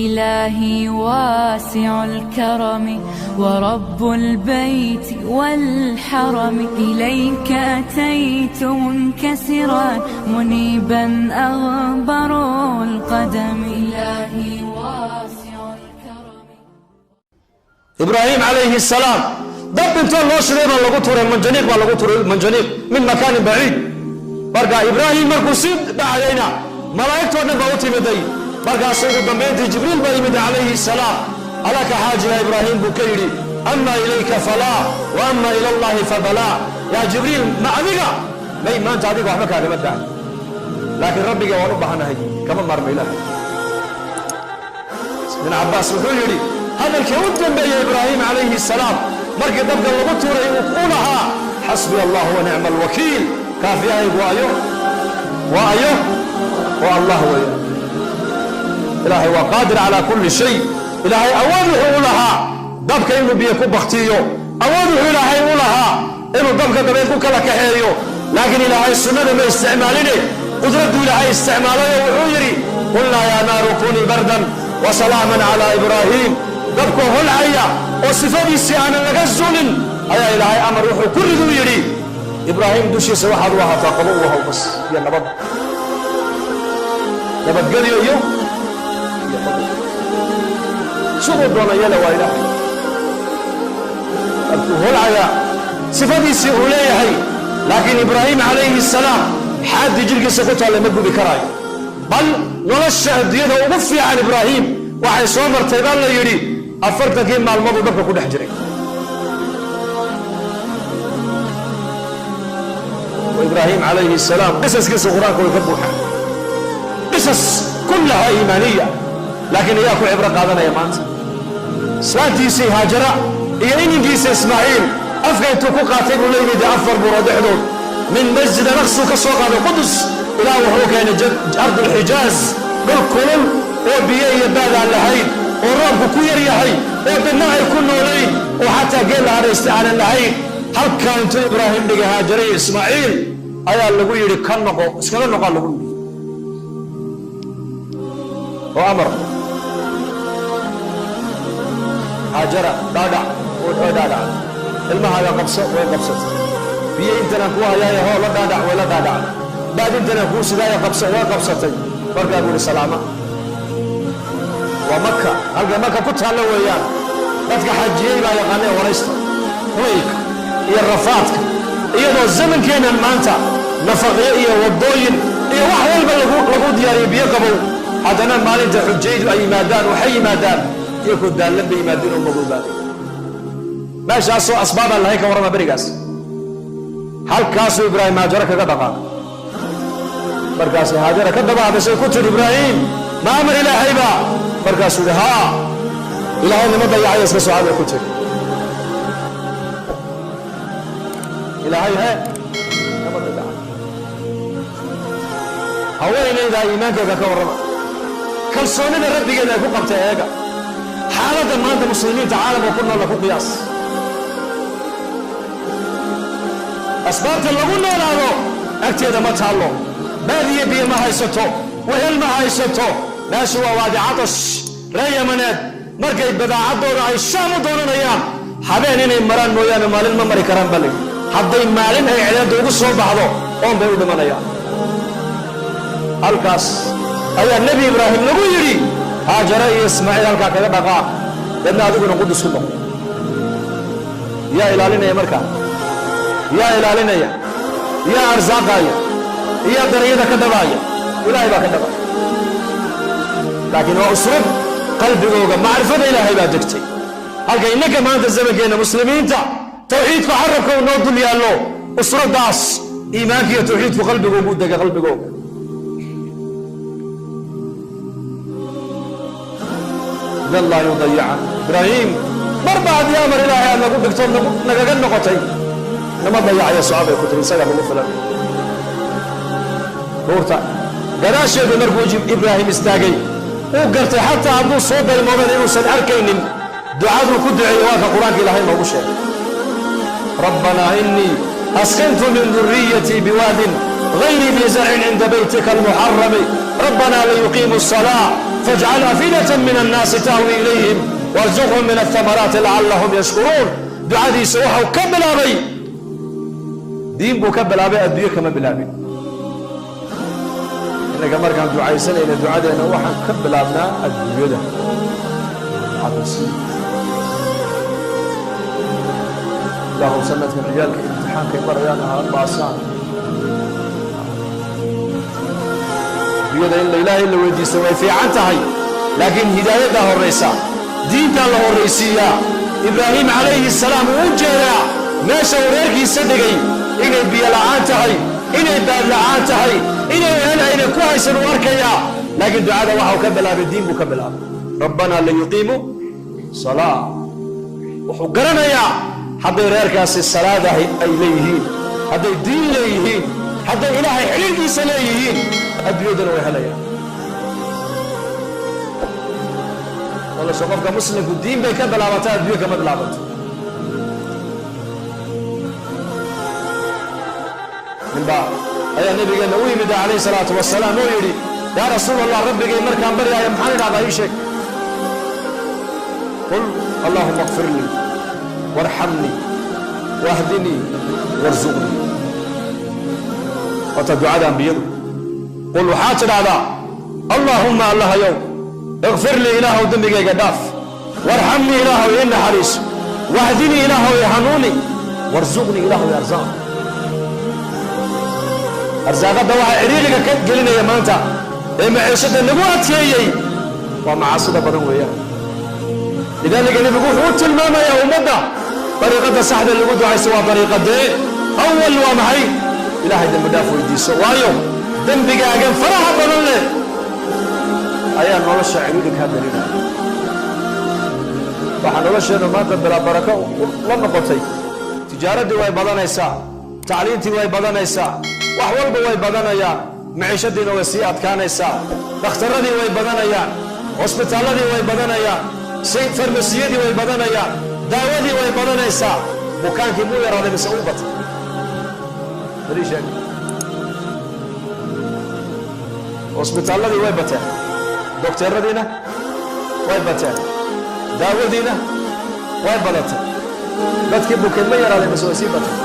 إلهي واسع الكرم ورب البيت والحرم، إليك أتيت منكسرا منيبا أغبر القدم. إلهي واسع الكرم. Ibraahim calayhi salaam dab intoo loo shiday baa lagu turay manjaniiq, baa lagu turay manjaniiq min makaanin baciid. Marka Ibraahim markuu sii dhacayayna, malaa'igtoo dhan baa u timiday. Markaas ugu dambayntii Jibriil baa yimid calayhi salaam. "Alaka xaaja ya Ibraahim?" buu ka yidhi. "Ama ilayka falaa, wa ama ila Allahi fabalaa." Yaa Jibriil, ma adiga may, maanta adiga waxba kaagama baahan, laakiin Rabbiga waan u baahanahay, kama maarmo Ilaahay. Ibn Cabbaas wuxuu yidhi, hadalkii u dambeeyey Ibraahim calayhi salaam markii dabka lagu tuuray uu ku lahaa: "Xasbiya Allah wa nicma alwakiil." Kaafiyahaygu waayo, waa ayo? Waa Allah weeya. Ilaahay waa qaadir calaa kulli shay. Ilaahay awood wuxuu u lahaa dabka inuu biyo ku baktiyo, awood wuxuu Ilaahay u lahaa inuu dabka dabayl ku kala kaxeeyo, laakiin Ilaahay sunnada ma isticmaaline, qudradduu Ilaahay isticmaalayo. Wuxuu yidhi: "Qulnaa yaa naaru kunii bardan wasalaaman calaa Ibraahiim." Dabkoo holcaya oo sifadiisii aanan laga zulin ayaa Ilaahay amar wuxuu ku riduu yidhi: "Ibraahim dushiisa waxaad u ahaataa qabo u ahaw bas iyo nabad, nabadgelyo iyo qabo." Siduu doona yeela, waa Ilaahay. Dabkuu holcaya, sifadiisii uu leeyahay, laakiin Ibraahim calayhi salaam xaaddii jirkiisa ku taalla ma gubi karaayo. Bal nolosha adduunyada ugu fiican Ibraahim waxay soo martay, baa la yidhi, 40-kii maalmooduu dabka ku dhex jiray. Ibraahim calayhi salaam qisaskiisa Qur-aanka way ka buuxaan, qisas kullaha iimaaniya, laakiin ayaa ku cibro qaadanaya maanta? Islaantiisii Haajara iyo ininkiisa Ismaaciil afka intuu ku qaatay buu la yimid afar buuro dhexdood. Min Masjid Alaqsuu ka soo qaaday Qudus ilaa wuxuu keenay Ardulxijaaz, dhul kulul oo biyo iyo baad aan lahayn, oo roobku ku yar yahay, oo dadna ay ku noolayn, oo xataa geel la hadhaysta aanan lahayn. Halkaa intuu Ibraahim dhigay Haajara iyo Ismaaciil ayaa lagu yidhi: "Ka noqo, iskaga noqaa," lagu yidhi oo amar. Haajara, dhaadhac, way dhaadhacday. "Ilmahaaga qabso," way qabsatay. "Biyo intanaan kuu hayaayo, hoo, la dhaadhac," way la dhaadhacday. "Baad intanaan kuu sidaaya, qabso," way qabsatay. Markaa buu yidhi: "Salaama." Waa Maka, halkay Maka ku taallo weeyaan. Dadka xajiyey baa yaqaanee waraysta kulaylka iyo rafaadka, iyadoo zamankeennan maanta nafaqyo iyo waddooyin iyo wax walba lagu diyaariyo, biyo qabow, haddana maalinta xujaydu ay yimaadaan, waxay yimaadaan iyakoo daallan bay yimaadeen oo madoobaaday. Meeshaasoo asbaabaan lahayn, ka warrama berigaas? Halkaasuu Ibraahim Haajaro kaga dhaqaaqay. Markaasay Haajara ka daba hadashay, ku tidhi: "Ibraahim, ma amar Ilaahayba?" Markaasuu yidhi: "Haa, Ilaahay nima dayacaya, iska socda," ku tiri. Ilaahay he nama dayacay. Haweenaydaa iimaankeeda ka warrama, kalsoonida Rabbigeeda ay ku qabtay. Eega xaaladda maanta muslimiinta caalamka ku noola, ku qiyaas. Asbaabta lagu noolaado agteeda ma taallo, baadiye biyo ma haysato, wehel ma haysato. Meeshu waa waadi catash. Reer Yamaneed markay badaacaddooda ay Shaam u doonanayaan, habeen inay maraan mooyaane maalin ma mari karaan baa layidhi. Hadday maalin ay cedeedda ugu soo baxdo, oon bay u dhimanayaan. Halkaas ayaa Nebi Ibraahim lagu yidhi: "Haajara iyo Ismaaciil halkaa kaga dhaqaaq, deedna adiguna Qudus ku noqo." Yaa ilaalinaya markaa? Yaa ilaalinaya? Yaa arsaaqaaya? Yaa darayada ka dhabaaya? Ilaahay baa ka dhabaaya, laakiin waa usrub qalbigooga macrifada Ilaahay baa degtay. Halka innaka maanta zamankeenna muslimiinta tawxiidku carabka uu noo dul yaallo, usradaas iimaanka iyo tawxiidku qalbigoogu u dega qalbigooga. Idan laa yudayican Ibraahim marba haddii amar Ilaahay aad nagu dhigto, nagaga noqotay, nama dayacayo, soco bay ku tiri, isagaa nagu filan. Buurta gadaasheedu markuu Ibraahim istaagay, uu gartay xataa hadduu soo daymoodan inuusan arkaynin. Ducaduu ku duceeyey waa ka Qur-aanka Ilaahay noogu sheegay: "Rabbanaa inii askantu min duriyatii biwaadin gayri dii zarcin cinda baytika almuxarami, rabbanaa liyuqiimuu الsalaa Fajcal afidatan min annaasi tahwi ilayhim warzuqhum min athamaraati lacallahum yashkuruun. Ducadiisa waxau ka bilaabay diin buu ka bilaabay, adduunyo kama bilaabin. Innaga markaan ducaysanayna, ducadeenna waxaan ka bilaabnaa adduunyada. Cabsi Ilaahu sanadkan ciyaalka imtixaankay marayaan ha baasaan. Adduunyada in la Ilaahay la weydiista way fiican tahay, laakiin hidaayaddaa horraysa, diintaa la horraysiiyaa. Ibraahim calayhi salaam uu u jeedaa meesha uu reerkiisa dhigay inay biyo la'aan tahay, inay baad la'aan tahay, inay ehel ayna ku haysan uu arkayaa, laakiin ducada waxau ka bilaabay diin buu ka bilaabay. Rabbanaa layuqiimu salaa. Wuxuu garanayaa hadday reerkaasi salaadahay ay leeyihiin, hadday diin leeyihiin, hadday Ilaahay xidhiirkiisa leeyihiin, adduunyadana way helayaan. Nolosha qofka muslimku diin bay ka bilaabataa, adduunya kama bilaabato. Ninbaa ayaa nabigeenna u yimid calayhi salaatu wasalaam oo yidhi: yaa Rasuul Allah, rabbigay markaan baryaaya maxaan idhahdaa? Ii sheeg. Qul allahuma اkfir lii warxamnii wahdinii warzuqnii. Waata ducada ambiyadu. Qul, waxaad tidhaahdaa: allaahumma, Allahayow, ikfir lii, Ilaahow dembigayga dhaaf, warxamnii, Ilaahow ii naxariiso, wahdinii, Ilaahow i hanuuni, warzuqnii, Ilaahow i arsaaq. Arsaaqadda waxaa cidhiidhiga ka gelinaya maanta ee maciishadda nagu adkeeyey waa macaasida badan weeyaan. Lidaalika nebigu wuxuu u tilmaamayaa ummadda dariiqadda saxda lagu ducayso waa dariiqadee. Awal waa maxay? Ilaahay dembi dhaaf weydiiso, waayo dembigaagan faraha badan leh ayaa nolosha cidhiidhi kaa gelinaya. Waxaa nolosheennu maanta bilaa barako la noqotay, tijaaraddii way badanaysaa, tacliintii way badanaysaa, wax walba way badanayaan, maciishadiina way sii adkaanaysaa, dhakhtarradii way badanayaan, hosbitaalladii way badanayaan, farmasiyadii way badanayaan, daawadii way badanaysaa. Bukaankii muu yaraaday mise uu batay? Bal sheeg. Hosbitaalladii way bateen, dokteeradiina way bateen, daawadiina way badatay. Dadkii bukeen ma yaraaday mise way sii bateen?